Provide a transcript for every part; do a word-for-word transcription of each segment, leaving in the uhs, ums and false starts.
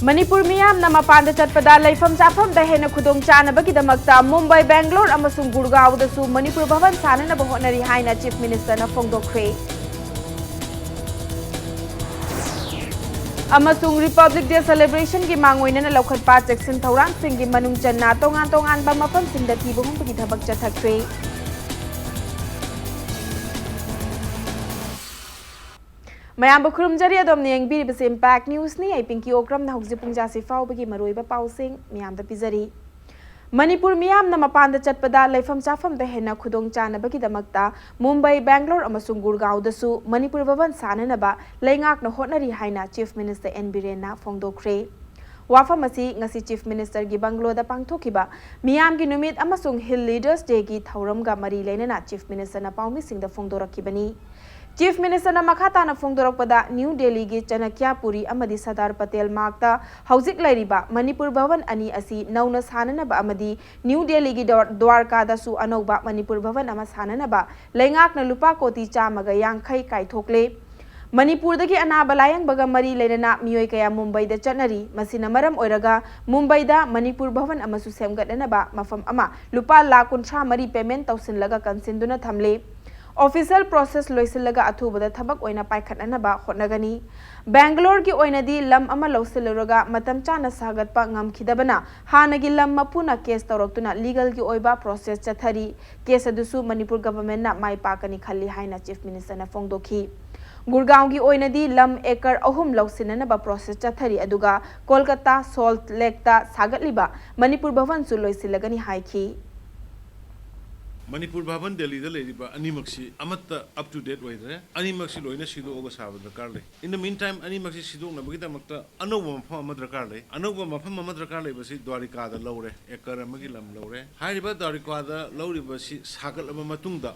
ꯃꯅꯤꯄꯨꯔ ꯃꯤꯌꯥꯝꯅ ꯃꯄꯥꯟꯗ ꯆꯠꯄꯗ ꯂꯩꯐꯝ ꯆꯥꯐꯝꯗ ꯍꯦꯟꯅ ꯈꯨꯗꯣꯡ ꯆꯥꯅꯕꯒꯤꯗꯃꯛꯇ ꯃꯨꯝꯕꯥꯏ, ꯕꯦꯡꯒ꯭ꯂꯣꯔ ꯑꯃꯁꯨꯡ ꯒꯨꯔꯒꯥꯎꯗꯁꯨ ꯃꯅꯤꯄꯨꯔ ꯚꯕꯟ ꯁꯥꯅꯅꯕ ꯍꯣꯠꯅꯔꯤ ꯍꯥꯏꯅ ꯆꯤꯐ ꯃꯤꯅꯤꯁꯇꯔꯅ ꯐꯣꯡꯗꯣꯛꯈ꯭ꯔꯦ꯫ ꯑꯃꯁꯨꯡ ꯔꯤꯄꯕ꯭ꯂꯤꯛ ꯗꯦ ꯁꯦꯂꯦꯕ꯭ꯔꯦꯁꯟꯒꯤ ꯃꯥꯡꯑꯣꯏꯅꯅ ꯂꯧꯈꯠꯄ ꯆꯦꯛꯁꯤꯟ ꯊꯧꯔꯥꯡꯁꯤꯡꯒꯤ ꯃꯅꯨꯡ ꯆꯟꯅ ꯇꯣꯉꯥꯟ ꯇꯣꯉꯥꯟꯕ ꯃꯐꯝꯁꯤꯡꯗ ꯊꯤꯕ ꯍꯨꯝꯕꯒꯤ ꯊꯕꯛ ꯆꯠꯊꯈ꯭ꯔꯦ꯫ ꯃꯌꯥꯝꯕꯨ ꯈꯨꯔꯨꯝꯖꯔꯤ, ꯑꯗꯣꯝꯅ ꯌꯦꯡꯕꯤꯔꯤꯕꯁꯤ ꯏꯝꯄꯦꯛ ꯅ꯭ꯌꯨꯁꯅꯤ꯫ ꯑꯩ ꯄꯤꯡꯀꯤ ꯑꯣꯀ꯭ꯔꯝꯅ ꯍꯧꯖꯤꯛ ꯄꯨꯡ ꯖꯥꯁꯤ ꯐꯥꯎꯕꯒꯤ ꯃꯔꯨꯑꯣꯏꯕ ꯄꯥꯎꯁꯤꯡ ꯃꯤꯌꯥꯝꯗ ꯄꯤꯖꯔꯤ꯫ ꯃꯅꯤꯄꯨꯔ ꯃꯤꯌꯥꯝꯅ ꯃꯄꯥꯟꯗ ꯆꯠꯄꯗ ꯂꯩꯐꯝ ꯆꯥꯐꯝꯗ ꯍꯦꯟꯅ ꯈꯨꯗꯣꯡ ꯆꯥꯅꯕꯒꯤꯗꯃꯛꯇ ꯃꯨꯝꯕꯥꯏ, ꯕꯦꯡꯒ꯭ꯂꯣꯔ ꯑꯃꯁꯨꯡ ꯒꯨꯔꯒꯥꯎꯗꯁꯨ ꯃꯅꯤꯄꯨꯔ ꯚꯕꯟ ꯁꯥꯅꯅꯕ ꯂꯩꯉꯥꯛꯅ ꯍꯣꯠꯅꯔꯤ ꯍꯥꯏꯅ ꯆꯤꯐ ꯃꯤꯅꯤꯁꯇꯔ ꯑꯦꯟ ꯕꯤꯔꯦꯟꯅ ꯐꯣꯡꯗꯣꯛꯈ꯭ꯔꯦ꯫ ꯋꯥꯐꯝ ꯑꯁꯤ ꯉꯁꯤ ꯆꯤꯐ ꯃꯤꯅꯤꯁꯇꯔꯒꯤ ꯕꯪꯒ꯭ꯂꯣꯗ ꯄꯥꯡꯊꯣꯛꯈꯤꯕ ꯃꯤꯌꯥꯝꯒꯤ ꯅꯨꯃꯤꯠ ꯑꯃꯁꯨꯡ ꯍꯤꯜ ꯂꯤꯗꯔꯁ ꯗꯦꯒꯤ ꯊꯧꯔꯝꯒ ꯃꯔꯤ ꯂꯩꯅꯅ ꯆꯤꯐ ꯃꯤꯅꯤꯁꯇꯔꯅ ꯄꯥꯎꯃꯤꯁꯤꯡꯗ ꯐꯣꯡꯗꯣꯔꯛꯈꯤꯕꯅꯤ꯫ ꯆꯤꯐ ꯃꯤꯅꯤꯁꯇꯔꯅ ꯃꯈꯥ ꯇꯥꯅ ꯐꯣꯡꯗꯣꯔꯛꯄꯗ, ꯅ꯭ꯌꯨ ꯗꯦꯜꯂꯤꯒꯤ ꯆꯅꯀ꯭ꯌꯥꯄꯨꯔꯤ ꯑꯃꯗꯤ ꯁꯔꯗꯥꯔ ꯄꯇꯦꯜ ꯃꯥꯔꯛꯇ ꯍꯧꯖꯤꯛ ꯂꯩꯔꯤꯕ ꯃꯅꯤꯄꯨꯔ ꯚꯕꯟ ꯑꯅꯤ ꯑꯁꯤ ꯅꯧꯅ ꯁꯥꯅꯅꯕ ꯑꯃꯗꯤ ꯅ꯭ꯌꯨ ꯗꯦꯜꯂꯤꯒꯤ ꯗ꯭ꯋꯥ-, ꯗ꯭ꯋꯥꯔꯀꯥꯗꯁꯨ ꯑꯅꯧꯕ ꯃꯅꯤꯄꯨꯔ ꯚꯕꯟ ꯑꯃ ꯁꯥꯅꯅꯕ ꯂꯩꯉꯥꯛꯅ ꯂꯨꯄꯥ ꯀꯣꯇꯤ ꯆꯥꯝꯃꯒ ꯌꯥꯡꯈꯩ ꯀꯥꯏꯊꯣꯛꯂꯦ꯫ ꯃꯅꯤꯄꯨꯔꯗꯒꯤ ꯑꯅꯥꯕ ꯂꯥꯌꯦꯡꯕꯒ ꯃꯔꯤ ꯂꯩꯅꯅ ꯃꯤꯑꯣꯏ ꯀꯌꯥ ꯃꯨꯝꯕꯩꯗ ꯆꯠꯅꯔꯤ꯫ ꯃꯁꯤꯅ ꯃꯔꯝ ꯑꯣꯏꯔꯒ ꯃꯨꯝꯕꯩꯗ ꯃꯅꯤꯄꯨꯔ ꯚꯕꯟ ꯑꯃꯁꯨ ꯁꯦꯝꯒꯠꯅꯅꯕ ꯃꯐꯝ ꯑꯃ ꯂꯨꯄꯥ ꯂꯥꯈ ꯀꯨꯟꯊ꯭ꯔꯥ ꯃꯔꯤ ꯄꯦꯃꯦꯟ ꯇꯧꯁꯤꯜꯂꯒ ꯀꯟꯁꯤꯟꯗꯨꯅ ꯊꯝꯂꯦ꯫ ꯑꯣꯐꯤꯁꯤꯌꯦꯜ ꯄ꯭ꯔꯣꯁꯦꯁ ꯂꯣꯏꯁꯤꯜꯂꯒ ꯑꯊꯨꯕꯗ ꯊꯕꯛ ꯑꯣꯏꯅ ꯄꯥꯏꯈꯠꯅꯅꯕ ꯍꯣꯠꯅꯒꯅꯤ꯫ ꯕꯦꯡꯒ꯭ꯂꯣꯔꯒꯤ ꯑꯣꯏꯅꯗꯤ ꯂꯝ ꯑꯃ ꯂꯧꯁꯤꯜꯂꯨꯔꯒ ꯃꯇꯝ ꯆꯥꯅ ꯁꯥꯒꯠꯄ ꯉꯝꯈꯤꯗꯕꯅ ꯍꯥꯟꯅꯒꯤ ꯂꯝ ꯃꯄꯨꯅ ꯀꯦꯁ ꯇꯧꯔꯛꯇꯨꯅ ꯂꯤꯒꯜꯒꯤ ꯑꯣꯏꯕ ꯄ꯭ꯔꯣꯁꯦꯁ ꯆꯠꯊꯔꯤ꯫ ꯀꯦꯁ ꯑꯗꯨꯁꯨ ꯃꯅꯤꯄꯨꯔ ꯒꯚꯔꯟꯃꯦꯟꯠꯅ ꯃꯥꯏ ꯄꯥꯛꯀꯅꯤ ꯈꯜꯂꯤ ꯍꯥꯏꯅ ꯆꯤꯐ ꯃꯤꯅꯤꯁꯇꯔꯅ ꯐꯣꯡꯗꯣꯛꯈꯤ꯫ ꯒꯨꯔꯒꯥꯎꯒꯤ ꯑꯣꯏꯅꯗꯤ ꯂꯝ ꯑꯦꯀꯔ ꯑꯍꯨꯝ ꯂꯧꯁꯤꯟꯅꯅꯕ ꯄ꯭ꯔꯣꯁꯦꯁ ꯆꯠꯊꯔꯤ, ꯑꯗꯨꯒ ꯀꯣꯜꯀꯇꯥ ꯁꯣꯜꯠ ꯂꯦꯛꯇ ꯁꯥꯒꯠꯂꯤꯕ ꯃꯅꯤꯄꯨꯔ ꯚꯕꯟꯁꯨ ꯂꯣꯏꯁꯤꯜꯂꯒꯅꯤ ꯍꯥꯏꯈꯤ꯫ ꯃꯅꯤꯄꯨꯔ ꯚꯕꯟ ꯗꯦꯜꯂꯤꯗ ꯂꯩꯔꯤꯕ ꯑꯅꯤꯃꯛꯁꯤ ꯑꯃꯠꯇ up to date ꯑꯣꯏꯗ꯭ꯔꯦ꯫ ꯑꯅꯤꯃꯛꯁꯤ ꯂꯣꯏꯅ ꯁꯤꯗꯣꯛꯑꯒ ꯁꯥꯕ ꯗꯔꯀꯥꯔ ꯂꯩ꯫ In the meantime, ꯑꯅꯤꯃꯛꯁꯤ ꯁꯤꯗꯣꯛꯅꯕꯒꯤꯗꯃꯛꯇ ꯑꯅꯧꯕ ꯃꯐꯝ ꯑꯃ ꯗꯔꯀꯥꯔ ꯂꯩ꯫ ꯑꯅꯧꯕ ꯃꯐꯝ ꯑꯃ ꯗꯔꯀꯥꯔ ꯂꯩꯕꯁꯤ ꯗ꯭ꯋꯥꯔꯤꯀꯥꯗ ꯂꯧꯔꯦ, ꯑꯦꯀꯔ ꯑꯃꯒꯤ ꯂꯝ ꯂꯧꯔꯦ꯫ ꯍꯥꯏꯔꯤꯕ ꯗ꯭ꯋꯥꯔꯤꯀꯥꯗ ꯂꯧꯔꯤꯕꯁꯤ ꯁꯥꯒꯠꯂꯕ ꯃꯇꯨꯡꯗ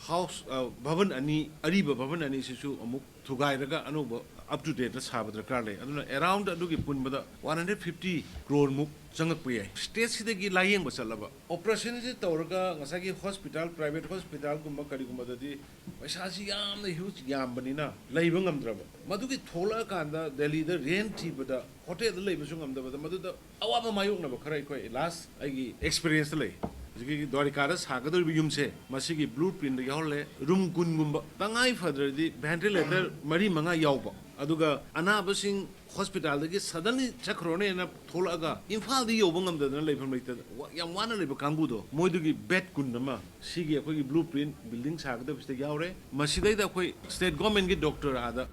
ꯍꯥꯎꯁ, ꯑ, ꯚꯕꯟ ꯑꯅꯤ, ꯑꯔꯤꯕ ꯚꯕꯟ ꯑꯅꯤꯁꯤꯁꯨ ꯑꯃꯨꯛ ꯊꯨꯒꯥꯏꯔꯒ ꯑꯅꯧꯕ up to date ꯁꯥꯕ ꯗꯔꯀꯥꯔ ꯂꯩ꯫ ꯑꯗꯨꯅ around ꯑꯗꯨꯒꯤ ꯄꯨꯟꯕꯗ one hundred fifty crore ꯃꯨꯛ ꯆꯪꯉꯛꯄ ꯌꯥꯏ꯫ State ꯁꯤꯗꯒꯤ ꯂꯥꯌꯦꯡꯕ ꯆꯠꯂꯕ, operation ꯁꯤ ꯇꯧꯔꯒ ꯉꯁꯥꯏꯒꯤ hospital, private hospital ꯒꯨꯝꯕ ꯀꯔꯤꯒꯨꯝꯕꯗꯗꯤ ꯄꯩꯁꯥꯁꯤ ꯌꯥꯝꯅ huge ꯌꯥꯝꯕꯅꯤꯅ ꯂꯩꯕ ꯉꯝꯗ꯭ꯔꯕ꯫ ꯃꯗꯨꯒꯤ ꯊꯣꯛꯂꯛꯑꯀꯥꯟꯗ ꯗꯦꯜꯂꯤꯗ rent ꯊꯤꯕꯗ, hotel ꯗ ꯂꯩꯕꯁꯨ ꯉꯝꯗꯕꯗ, ꯃꯗꯨꯗ ꯑꯋꯥꯕ ꯃꯥꯌꯣꯛꯅꯕ ꯈꯔ ꯑꯩꯈꯣꯏ last ꯑꯩꯒꯤ experience ꯇ ꯂꯩ꯫ ꯍꯧꯖꯤꯛꯀꯤ ꯗ꯭ꯋꯥꯔꯤꯀꯥꯗ ꯁꯥꯒꯗꯧꯔꯤꯕ ꯌꯨꯝꯁꯦ, ꯃꯁꯤꯒꯤ blueprint ꯇ ꯌꯥꯎꯍꯜꯂꯦ꯫ Room ꯀꯨꯟꯒꯨꯝꯕ, ꯇꯉꯥꯏ ꯐꯗ꯭ꯔꯗꯤ ventilator ꯃꯔꯤ ꯃꯉꯥ ꯌꯥꯎꯕ, ꯑꯗꯨꯒ ꯑꯅꯥꯕꯁꯤꯡ hospital ꯗꯒꯤ suddenly ꯆꯠꯈ꯭ꯔꯣꯅꯦꯅ ꯊꯣꯛꯂꯛꯑꯒ ꯏꯝꯐꯥꯜꯗ ꯌꯧꯕ ꯉꯝꯗꯗꯅ ꯂꯩꯐꯝ ꯂꯩꯇꯗꯅ ꯋꯥ-, ꯌꯥꯝ ꯋꯥꯅ ꯂꯩꯕ ꯀꯥꯡꯕꯨꯗꯣ, ꯃꯣꯏꯗꯨꯒꯤ bed ꯀꯨꯟ ꯑꯃ ꯁꯤꯒꯤ ꯑꯩꯈꯣꯏꯒꯤ blueprint building ꯁꯥꯒꯗꯕꯁꯤꯗ ꯌꯥꯎꯔꯦ꯫ ꯃꯁꯤꯗꯩꯗ ꯑꯩꯈꯣꯏ state government ꯀꯤ doctor ꯑꯥꯗ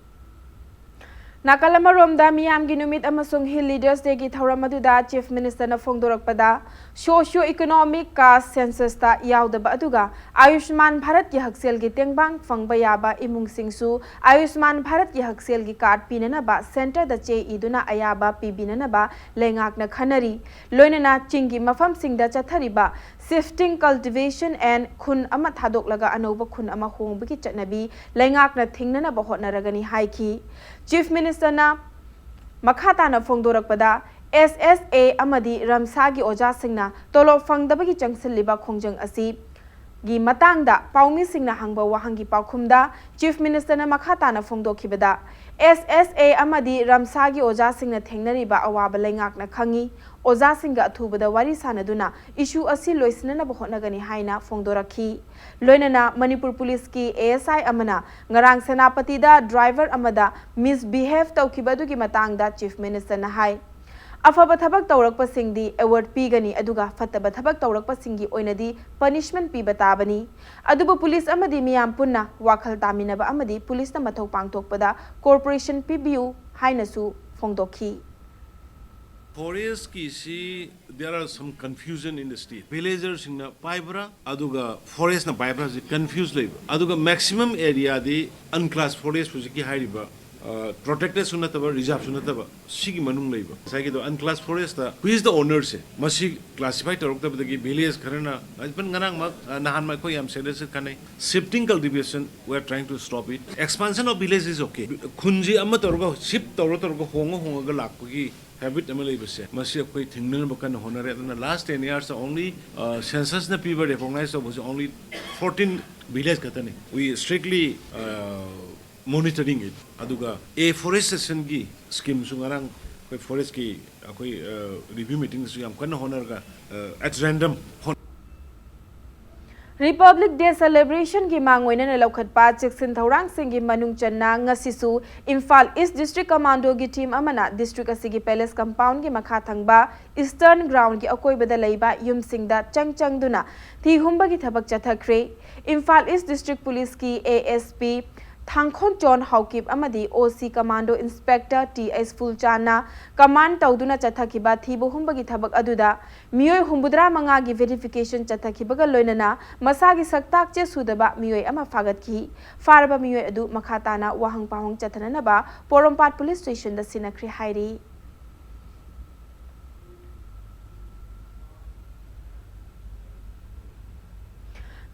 ꯅꯥꯀꯜ ꯑꯃꯔꯣꯝꯗ, ꯃꯤꯌꯥꯝꯒꯤ ꯅꯨꯃꯤꯠ ꯑꯃꯁꯨꯡ Hill Leaders Day ꯒꯤ ꯊꯧꯔꯝ ꯑꯗꯨꯗ Chief Minister ꯅ ꯐꯣꯡꯗꯣꯔꯛꯄꯗ, socio economic caste census ꯇ ꯌꯥꯎꯗꯕ ꯑꯗꯨꯒ ꯑꯌꯨꯁꯃꯥꯟ ꯚꯥꯔꯠꯀꯤ ꯍꯛꯁꯦꯜꯒꯤ ꯇꯦꯡꯕꯥꯡ ꯐꯪꯕ ꯌꯥꯕ ꯏꯃꯨꯡꯁꯤꯡꯁꯨ ꯑꯌꯨꯁꯃꯥꯟ ꯚꯥꯔꯠꯀꯤ ꯍꯛꯁꯦꯜꯒꯤ card ꯄꯤꯅꯅꯕ centre ꯗ ꯆꯦ ꯏꯗꯨꯅ ꯑꯌꯥꯕ ꯄꯤꯕꯤꯅꯅꯕ ꯂꯩꯉꯥꯛꯅ ꯈꯟꯅꯔꯤ꯫ ꯂꯣꯏꯅꯅ ꯆꯤꯡꯒꯤ ꯃꯐꯝꯁꯤꯡꯗ ꯆꯠꯊꯔꯤꯕ shifting cultivation and ꯈꯨꯟ ꯑꯃ ꯊꯥꯗꯣꯛꯂꯒ ꯑꯅꯧꯕ ꯈꯨꯟ ꯑꯃ ꯍꯣꯡꯕꯒꯤ ꯆꯠꯅꯕꯤ ꯂꯩꯉꯥꯛꯅ ꯊꯤꯡꯅꯅꯕ ꯍꯣꯠꯅꯔꯒꯅꯤ ꯍꯥꯏꯈꯤ꯫ Chief Minister ꯅ ꯃꯈꯥ ꯇꯥꯅ ꯐꯣꯡꯗꯣꯔꯛꯄꯗ, S S A ꯑꯃꯗꯤ ꯔꯝꯁꯥꯒꯤ ꯑꯣꯖꯥꯁꯤꯡꯅ ꯇꯣꯂꯣꯞ ꯐꯪꯗꯕꯒꯤ ꯆꯪꯁꯤꯜꯂꯤꯕ ꯈꯣꯡꯖꯪ ꯑꯁꯤ ꯒꯤ ꯃꯇꯥꯡꯗ ꯄꯥꯎꯃꯤꯁꯤꯡꯅ ꯍꯪꯕ ꯋꯥꯍꯪꯒꯤ ꯄꯥꯎꯈꯨꯝꯗ Chief Minister ꯅ ꯃꯈꯥ ꯇꯥꯅ ꯐꯣꯡꯗꯣꯛꯈꯤꯕꯗ, S S A ꯑꯃꯗꯤ ꯔꯝꯁꯥꯒꯤ ꯑꯣꯖꯥꯁꯤꯡꯅ ꯊꯦꯡꯅꯔꯤꯕ ꯑꯋꯥꯕ ꯂꯩꯉꯥꯛꯅ ꯈꯪꯏ꯫ ꯑꯣꯖꯥꯁꯤꯡꯒ ꯑꯊꯨꯕꯗ ꯋꯥꯔꯤ ꯁꯥꯅꯗꯨꯅ issue ꯑꯁꯤ ꯂꯣꯏꯁꯤꯟꯅꯅꯕ ꯍꯣꯠꯅꯒꯅꯤ ꯍꯥꯏꯅ ꯐꯣꯡꯗꯣꯔꯛꯈꯤ꯫ ꯂꯣꯏꯅꯅ ꯃꯅꯤꯄꯨꯔ ꯄꯨꯂꯤꯁꯀꯤ A S I ꯑꯃꯅ ꯉꯔꯥꯡ ꯁꯦꯅꯥꯄꯇꯤꯗ driver ꯑꯃꯗ misbehave ꯇꯧꯈꯤꯕ ꯑꯗꯨꯒꯤ ꯃꯇꯥꯡꯗ Chief Minister ꯅ ꯍꯥꯏ, "ꯑꯐꯕ ꯊꯕꯛ ꯇꯧꯔꯛꯄꯁꯤꯡꯗꯤ award ꯄꯤꯒꯅꯤ, ꯑꯗꯨꯒ ꯐꯠꯇꯕ ꯊꯕꯛ ꯇꯧꯔꯛꯄꯁꯤꯡꯒꯤ ꯑꯣꯏꯅꯗꯤ punishment ꯄꯤꯕ ꯇꯥꯕꯅꯤ꯫ ꯑꯗꯨꯕꯨ ꯄꯨꯂꯤꯁ ꯑꯃꯗꯤ ꯃꯤꯌꯥꯝ ꯄꯨꯟꯅ ꯋꯥꯈꯜ ꯇꯥꯃꯤꯟꯅꯕ ꯑꯃꯗꯤ ꯄꯨꯂꯤꯁꯅ ꯃꯊꯧ ꯄꯥꯡꯊꯣꯛꯄꯗ cooperation ꯄꯤꯕꯤꯌꯨ" ꯍꯥꯏꯅꯁꯨ ꯐꯣꯡꯗꯣꯛꯈꯤ꯫ Forest ꯀꯤꯁꯤ there are some confusion in the state. Villager ꯁꯤꯡꯅ ꯄꯥꯏꯕ꯭ꯔꯥ, ꯑꯗꯨꯒ forest ꯅ ꯄꯥꯏꯕ꯭ꯔꯥ ꯍꯧꯖꯤꯛ confuse ꯂꯩꯕ꯫ ꯑꯗꯨꯒ maximum area ꯗꯤ unclassed forest ꯍꯧꯖꯤꯛꯀꯤ ꯍꯥꯏꯔꯤꯕ ꯄ꯭ꯔꯣꯇꯦꯛꯇꯦꯗꯁꯨ ꯅꯠꯇꯕ, ꯔꯤꯖꯥꯔꯚꯁꯨ ꯅꯠꯇꯕ, ꯁꯤꯒꯤ ꯃꯅꯨꯡ ꯂꯩꯕ ꯉꯁꯥꯏꯒꯤꯗꯣ ꯑꯟꯀ꯭ꯂꯥꯁ ꯐꯣꯔꯦꯁꯇ ꯍꯨ ꯏꯁ ꯗ ꯑꯣꯅꯔꯁꯦ ꯃꯁꯤ ꯀ꯭ꯂꯥꯁꯤꯐꯥꯏ ꯇꯧꯔꯛꯇꯕꯗꯒꯤ ꯚꯤꯂꯦꯖ ꯈꯔꯅ, ꯏꯚꯟ ꯉꯔꯥꯡꯃꯛ, ꯑ, ꯅꯍꯥꯟꯃꯛ ꯑꯩꯈꯣꯏ ꯌꯥꯝ serious ꯈꯟꯅꯩ꯫ Shifting cultivation, we are trying to stop it. Expansion of village is okay. ꯈꯨꯟꯁꯤ ꯑꯃ ꯇꯧꯔꯒ, ꯁꯤꯞ ꯇꯧꯔ ꯇꯧꯔꯒ, ꯍꯣꯡꯉ ꯍꯣꯡꯉꯒ ꯂꯥꯛꯄꯒꯤ ꯍꯦꯕꯤꯠ ꯑꯃ ꯂꯩꯕꯁꯦ, ꯃꯁꯤ ꯑꯩꯈꯣꯏ ꯊꯤꯡꯅꯅꯕ ꯀꯟꯅ ꯍꯣꯠꯅꯔꯦ꯫ ꯑꯗꯨꯅ ꯂꯥꯁ ꯇꯦꯟ ꯏꯌꯥꯔꯁꯇ ꯑꯣꯟꯂꯤ, ꯑ, ꯁꯦꯟꯁꯁꯅ ꯄꯤꯕ ꯔꯦꯀꯣꯒꯅꯥꯏꯖ ꯇꯧꯕꯁꯦ ꯑꯣꯟꯂꯤ ꯐꯣꯔꯇꯤꯟ ꯚꯤꯂꯦꯖ ꯈꯛꯇꯅꯤ꯫ We strictly, ꯑ, monitoring it. ꯑꯗꯨꯒ ꯑꯦꯐꯣꯔꯦꯁꯇꯦꯁꯟꯒꯤ ꯁ꯭ꯀꯤꯝꯁꯨ ꯉꯔꯥꯡ ꯑꯩꯈꯣꯏ ꯐꯣꯔꯦꯁꯀꯤ ꯑꯩꯈꯣꯏ, ꯑ, ꯔꯤꯚ꯭ꯌꯨ ꯃꯤꯇꯤꯡꯗꯁꯨ ꯌꯥꯝ ꯀꯟꯅ ꯍꯣꯠꯅꯔꯒ, ꯑ, at random hot- Republic Day celebration ꯒꯤ ꯃꯥꯡ ꯑꯣꯏꯅꯅ ꯂꯧꯈꯠꯄ ꯆꯦꯛꯁꯤꯟ ꯊꯧꯔꯥꯡꯁꯤꯡꯒꯤ ꯃꯅꯨꯡ ꯆꯟꯅ ꯉꯁꯤꯁꯨ ꯏꯝꯐꯥꯜ ꯏꯁ ꯗꯤꯁꯇ꯭ꯔꯤꯛ ꯀꯃꯥꯟꯗꯣꯒꯤ ꯇꯤꯝ ꯑꯃꯅ ꯗꯤꯁꯇ꯭ꯔꯤꯛ ꯑꯁꯤꯒꯤ ꯄꯦꯂꯦꯁ ꯀꯝꯄꯥꯎꯟꯒꯤ ꯃꯈꯥ ꯊꯪꯕ ꯏꯁꯇꯔꯟ ꯒ꯭ꯔꯥꯎꯟꯒꯤ ꯑꯀꯣꯏꯕꯗ ꯂꯩꯕ ꯌꯨꯝꯁꯤꯡꯗ ꯆꯪ ꯆꯪꯗꯨꯅ ꯊꯤ ꯍꯨꯝꯕꯒꯤ ꯊꯕꯛ ꯆꯠꯊꯈ꯭ꯔꯦ꯫ ꯏꯝꯐꯥꯜ ꯏꯁ ꯗꯤꯁꯇ꯭ꯔꯤꯛ ꯄꯨꯂꯤꯁꯀꯤ ꯑꯦ ꯑꯦꯁ ꯄꯤ ꯊꯥꯡꯈꯣꯟꯆꯣꯟ ꯍꯥꯎꯀꯤꯞ ꯑꯃꯗꯤ ꯑꯣ ꯁꯤ ꯀꯃꯥꯟꯗꯣ ꯏꯟꯁꯄꯦꯛꯇꯔ ꯇꯤ ꯑꯦꯁ ꯐꯨꯜꯆꯥꯟꯅ ꯀꯃꯥꯟ ꯇꯧꯗꯨꯅ ꯆꯠꯊꯈꯤꯕ ꯊꯤꯕ ꯍꯨꯝꯕꯒꯤ ꯊꯕꯛ ꯑꯗꯨꯗ ꯃꯤꯑꯣꯏ ꯍꯨꯝꯐꯨꯇꯔꯥ ꯃꯉꯥꯒꯤ ꯚꯦꯔꯤꯐꯤꯀꯦꯁꯟ ꯆꯠꯊꯈꯤꯕꯒ ꯂꯣꯏꯅꯅ ꯃꯁꯥꯒꯤ ꯁꯛꯇꯥꯛ ꯆꯦ ꯁꯨꯗꯕ ꯃꯤꯑꯣꯏ ꯑꯃ ꯐꯥꯒꯠꯈꯤ꯫ ꯐꯥꯔꯕ ꯃꯤꯑꯣꯏ ꯑꯗꯨ ꯃꯈꯥ ꯇꯥꯅ ꯋꯥꯍꯪ ꯄꯥꯎꯍꯪ ꯆꯠꯊꯅꯅꯕ ꯄꯣꯔꯣꯝꯄꯥꯠ ꯄꯨꯂꯤꯁ ꯁ꯭ꯇꯦꯁꯟꯗ ꯁꯤꯟꯅꯈ꯭ꯔꯦ ꯍꯥꯏꯔꯤ꯫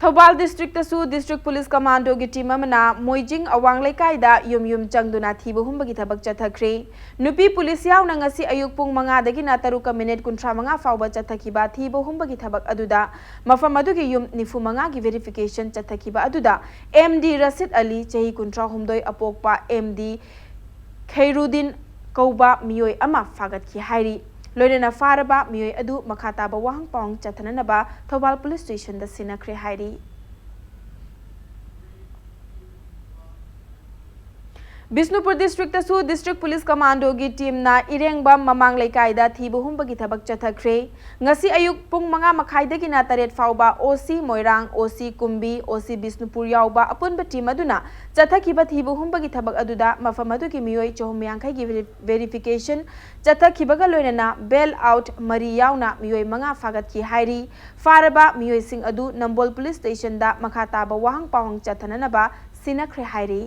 ꯊꯧꯕꯥꯜ ꯗꯤꯁꯇ꯭ꯔꯤꯛꯇꯁꯨ ꯗꯤꯁꯇ꯭ꯔꯤꯛ ꯄꯨꯂꯤꯁ ꯀꯃꯥꯟꯗꯣꯒꯤ ꯇꯤꯝ ꯑꯃꯅ ꯃꯣꯏꯖꯤꯡ ꯑꯋꯥꯡ ꯂꯩꯀꯥꯏꯗ ꯌꯨꯝ ꯌꯨꯝ ꯆꯪꯗꯨꯅ ꯊꯤꯕ ꯍꯨꯝꯕꯒꯤ ꯊꯕꯛ ꯆꯠꯊꯈ꯭ꯔꯦ꯫ ꯅꯨꯄꯤ ꯄꯨꯂꯤꯁ ꯌꯥꯎꯅ ꯉꯁꯤ ꯑꯌꯨꯛ ꯄꯨꯡ ꯃꯉꯥꯗꯒꯤꯅ ꯇꯔꯨꯛꯀ ꯃꯤꯅꯤꯠ ꯀꯨꯟꯊ꯭ꯔꯥ ꯃꯉꯥ ꯐꯥꯎꯕ ꯆꯠꯊꯈꯤꯕ ꯊꯤꯕ ꯍꯨꯝꯕꯒꯤ ꯊꯕꯛ ꯑꯗꯨꯗ ꯃꯐꯝ ꯑꯗꯨꯒꯤ ꯌꯨꯝ ꯅꯤꯐꯨ ꯃꯉꯥꯒꯤ ꯚꯦꯔꯤꯐꯤꯀꯦꯁꯟ ꯆꯠꯊꯈꯤꯕ ꯑꯗꯨꯗ ꯑꯦꯝ ꯗꯤ ꯔꯁꯤꯗ ꯑꯂꯤ, ꯆꯍꯤ ꯀꯨꯟꯊ꯭ꯔꯥ ꯍꯨꯝꯗꯣꯏ, ꯑꯄꯣꯛꯄ ꯑꯦꯝ ꯗꯤ ꯈꯩꯔꯨꯗꯤꯟ ꯀꯧꯕ ꯃꯤꯑꯣꯏ ꯑꯃ ꯐꯥꯒꯠꯈꯤ ꯍꯥꯏꯔꯤ꯫ ꯂꯣꯏꯅꯅ ꯐꯥꯔꯕ ꯃꯤꯑꯣꯏ ꯑꯗꯨ ꯃꯈꯥ ꯇꯥꯕ ꯋꯥꯍꯪ ꯄꯥꯎꯍꯪ ꯆꯠꯊꯅꯅꯕ ꯊꯧꯕꯥꯜ ꯄꯨꯂꯤꯁ ꯁ꯭ꯇꯦꯁꯟꯗ ꯁꯤꯟꯅꯈ꯭ꯔꯦ ꯍꯥꯏꯔꯤ꯫ ꯕꯤꯁꯅꯨꯄꯨꯔ ꯗꯤꯁꯇ꯭ꯔꯤꯛꯇꯁꯨ ꯗꯤꯁꯇ꯭ꯔꯤꯛ ꯄꯨꯂꯤꯁ ꯀꯃꯥꯟꯗꯣꯒꯤ ꯇꯤꯝꯅ ꯏꯔꯦꯡꯕꯝ ꯃꯃꯥꯡ ꯂꯩꯀꯥꯏꯗ ꯊꯤꯕ ꯍꯨꯝꯕꯒꯤ ꯊꯕꯛ ꯆꯠꯊꯈ꯭ꯔꯦ꯫ ꯉꯁꯤ ꯑꯌꯨꯛ ꯄꯨꯡ ꯃꯉꯥ ꯃꯈꯥꯏꯗꯒꯤꯅ ꯇꯔꯦꯠ ꯐꯥꯎꯕ ꯑꯣ ꯁꯤ ꯃꯣꯏꯔꯥꯡ, ꯑꯣ ꯁꯤ ꯀꯨꯝꯕꯤ, ꯑꯣ ꯁꯤ ꯕꯤꯁꯅꯨꯄꯨꯔ ꯌꯥꯎꯕ ꯑꯄꯨꯟꯕ ꯇꯤꯝ ꯑꯗꯨꯅ ꯆꯠꯊꯈꯤꯕ ꯊꯤꯕ ꯍꯨꯝꯕꯒꯤ ꯊꯕꯛ ꯑꯗꯨꯗ ꯃꯐꯝ ꯑꯗꯨꯒꯤ ꯃꯤꯑꯣꯏ ꯆꯍꯨꯝ ꯌꯥꯡꯈꯩꯒꯤ ꯚꯦꯔꯤ-, ꯚꯦꯔꯤꯐꯤꯀꯦꯁꯟ ꯆꯠꯊꯈꯤꯕꯒ ꯂꯣꯏꯅꯅ ꯕꯦꯜ ꯑꯥꯎꯠ ꯃꯔꯤ ꯌꯥꯎꯅ ꯃꯤꯑꯣꯏ ꯃꯉꯥ ꯐꯥꯒꯠꯈꯤ ꯍꯥꯏꯔꯤ꯫ ꯐꯥꯔꯕ ꯃꯤꯑꯣꯏꯁꯤꯡ ꯑꯗꯨ ꯅꯝꯕꯣꯜ ꯄꯨꯂꯤꯁ ꯁ꯭ꯇꯦꯁꯟꯗ ꯃꯈꯥ ꯇꯥꯕ ꯋꯥꯍꯪ ꯄꯥꯎꯍꯪ ꯆꯠꯊꯅꯅꯕ ꯁꯤꯟꯅꯈ꯭ꯔꯦ ꯍꯥꯏꯔꯤ꯫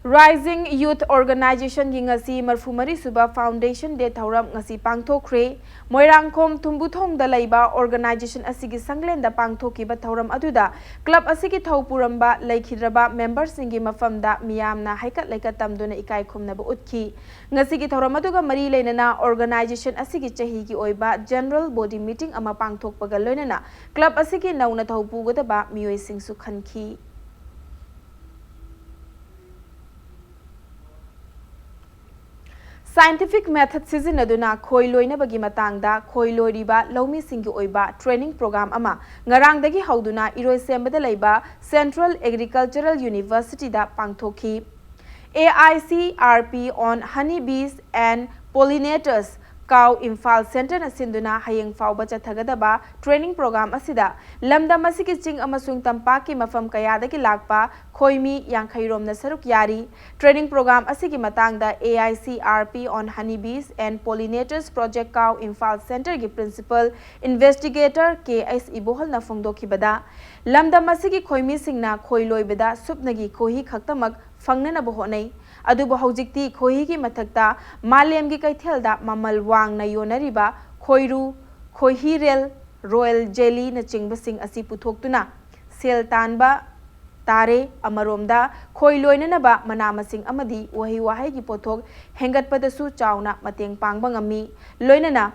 Rising Youth Organizationꯒꯤ ꯉꯁꯤ ꯃꯔꯤꯐꯨ ꯃꯔꯤ ꯁꯨꯕ Foundation Day ꯊꯧꯔꯝ ꯉꯁꯤ ꯄꯥꯡꯊꯣꯛꯈ꯭ꯔꯦ꯫ ꯃꯣꯏꯔꯥꯡꯈꯣꯝ ꯊꯨꯝꯕꯨꯊꯣꯡꯗ ꯂꯩꯕ organization ꯑꯁꯤꯒꯤ ꯁꯪꯂꯦꯟꯗ ꯄꯥꯡꯊꯣꯛꯈꯤꯕ ꯊꯧꯔꯝ ꯑꯗꯨꯗ club ꯑꯁꯤꯒꯤ ꯊꯧ ꯄꯨꯔꯝꯕ ꯂꯩꯈꯤꯗ꯭ꯔꯕ memberꯁꯤꯡꯒꯤ ꯃꯐꯝꯗ ꯃꯤꯌꯥꯝꯅ ꯍꯩꯀꯠ ꯂꯩꯀꯠ ꯇꯝꯗꯨꯅ ꯏꯀꯥꯏ ꯈꯨꯝꯅꯕ ꯎꯠꯈꯤ꯫ ꯉꯁꯤꯒꯤ ꯊꯧꯔꯝ ꯑꯗꯨꯒ ꯃꯔꯤ ꯂꯩꯅꯅ organization ꯑꯁꯤꯒꯤ ꯆꯍꯤꯒꯤ ꯑꯣꯏꯕ general body meeting ꯑꯃ ꯄꯥꯡꯊꯣꯛꯄꯒ ꯂꯣꯏꯅꯅ club ꯑꯁꯤꯒꯤ ꯅꯧꯅ ꯊꯧ ꯄꯨꯒꯗꯕ ꯃꯤꯑꯣꯏꯁꯤꯡꯁꯨ ꯈꯟꯈꯤ꯫ Scientific method ꯁꯤꯖꯤꯟꯅꯗꯨꯅ ꯈꯣꯏ ꯂꯣꯏꯅꯕꯒꯤ ꯃꯇꯥꯡꯗ ꯈꯣꯏ ꯂꯣꯏꯔꯤꯕ ꯂꯧꯃꯤꯁꯤꯡꯒꯤ ꯑꯣꯏꯕ training program ꯑꯃ ꯉꯔꯥꯡꯗꯒꯤ ꯍꯧꯗꯨꯅ ꯏꯔꯣꯏꯁꯦꯝꯕꯗ ꯂꯩꯕ Central Agricultural Universityꯗ ꯄꯥꯡꯊꯣꯛꯈꯤ꯫ A I C R P on Honey Bees and Pollinators ꯀꯥꯎ ꯏꯝꯐꯥꯜ Centreꯅ ꯁꯤꯟꯗꯨꯅ ꯍꯌꯦꯡ ꯐꯥꯎꯕ ꯆꯠꯊꯒꯗꯕ training program ꯑꯁꯤꯗ ꯂꯝꯗꯝ ꯑꯁꯤꯒꯤ ꯆꯤꯡ ꯑꯃꯁꯨꯡ ꯇꯝꯄꯥꯛꯀꯤ ꯃꯐꯝ ꯀꯌꯥꯗꯒꯤ ꯂꯥꯛꯄ ꯈꯣꯏꯃꯤ ꯌꯥꯡꯈꯩ ꯔꯣꯝꯅ ꯁꯔꯨꯛ ꯌꯥꯔꯤ꯫ Training program ꯑꯁꯤꯒꯤ ꯃꯇꯥꯡꯗ A I C R P on Honey Bees and Pollinators Project ꯀꯥꯎ Imphal Centreꯒꯤ Principal Investigator K S ꯏꯕꯣꯍꯜꯅ ꯐꯣꯡꯗꯣꯛꯈꯤꯕꯗ, ꯂꯝꯗꯝ ꯑꯁꯤꯒꯤ ꯈꯣꯏꯃꯤꯁꯤꯡꯅ ꯈꯣꯏ ꯂꯣꯏꯕꯗ ꯁꯨꯞꯅꯒꯤ ꯈꯣꯏꯍꯤ ꯈꯛꯇꯃꯛ ꯐꯪꯅꯅꯕ ꯍꯣꯠꯅꯩ꯫ ꯑꯗꯨꯕꯨ ꯍꯧꯖꯤꯛꯇꯤ ꯈꯣꯏꯍꯤꯒꯤ ꯃꯊꯛꯇ ꯃꯥꯂꯦꯝꯒꯤ ꯀꯩꯊꯦꯜꯗ ꯃꯃꯜ ꯋꯥꯡꯅ ꯌꯣꯟꯅꯔꯤꯕ ꯈꯣꯏꯔꯨ, ꯈꯣꯏꯍꯤꯔꯦꯜ, royal jellyꯅꯆꯤꯡꯕꯁꯤꯡ ꯑꯁꯤ ꯄꯨꯊꯣꯛꯇꯨꯅ ꯁꯦꯜ ꯇꯥꯟꯕ ꯇꯥꯔꯦ꯫ ꯑꯃꯔꯣꯝꯗ ꯈꯣꯏ ꯂꯣꯏꯅꯅꯕ ꯃꯅꯥ ꯃꯁꯤꯡ ꯑꯃꯗꯤ ꯎꯍꯩ ꯋꯥꯍꯩꯒꯤ ꯄꯣꯠꯊꯣꯛ ꯍꯦꯟꯒꯠꯄꯗꯁꯨ ꯆꯥꯎꯅ ꯃꯇꯦꯡ ꯄꯥꯡꯕ ꯉꯝꯃꯤ꯫ ꯂꯣꯏꯅꯅ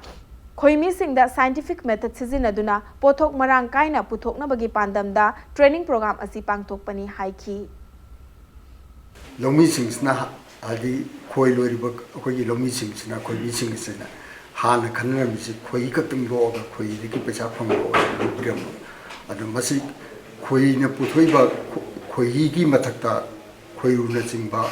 ꯈꯣꯏꯃꯤꯁꯤꯡꯗ scientific method ꯁꯤꯖꯤꯟꯅꯗꯨꯅ ꯄꯣꯠꯊꯣꯛ ꯃꯔꯥꯡ ꯀꯥꯏꯅ ꯄꯨꯊꯣꯛꯅꯕꯒꯤ ꯄꯥꯟꯗꯝꯗ training program ꯑꯁꯤ ꯄꯥꯡꯊꯣꯛꯄꯅꯤ ꯍꯥꯏꯈꯤ꯫ ꯂꯧꯃꯤꯁꯤꯡꯁꯤꯅ, ꯍꯥꯏꯗꯤ ꯈꯣꯏ ꯂꯣꯏꯔꯤꯕ ꯑꯩꯈꯣꯏꯒꯤ ꯂꯧꯃꯤꯁꯤꯡꯁꯤꯅ, ꯈꯣꯏꯃꯤꯁꯤꯡꯁꯤꯅ ꯍꯥꯟꯅ ꯈꯟꯅꯔꯝꯃꯤꯁꯤ ꯈꯣꯏꯍꯤ ꯈꯛꯇꯪ ꯂꯣꯛꯑꯒ ꯈꯣꯏꯍꯤꯗꯒꯤ ꯄꯩꯁꯥ ꯐꯪꯕ ꯑꯣꯏꯅ ꯂꯧꯕꯤꯔꯝꯕ꯫ ꯑꯗꯣ ꯃꯁꯤ ꯈꯣꯏꯅ ꯄꯨꯊꯣꯛꯏꯕ ꯈꯣ-, ꯈꯣꯏꯍꯤꯒꯤ ꯃꯊꯛꯇ ꯈꯣꯏꯔꯨꯅꯆꯤꯡꯕ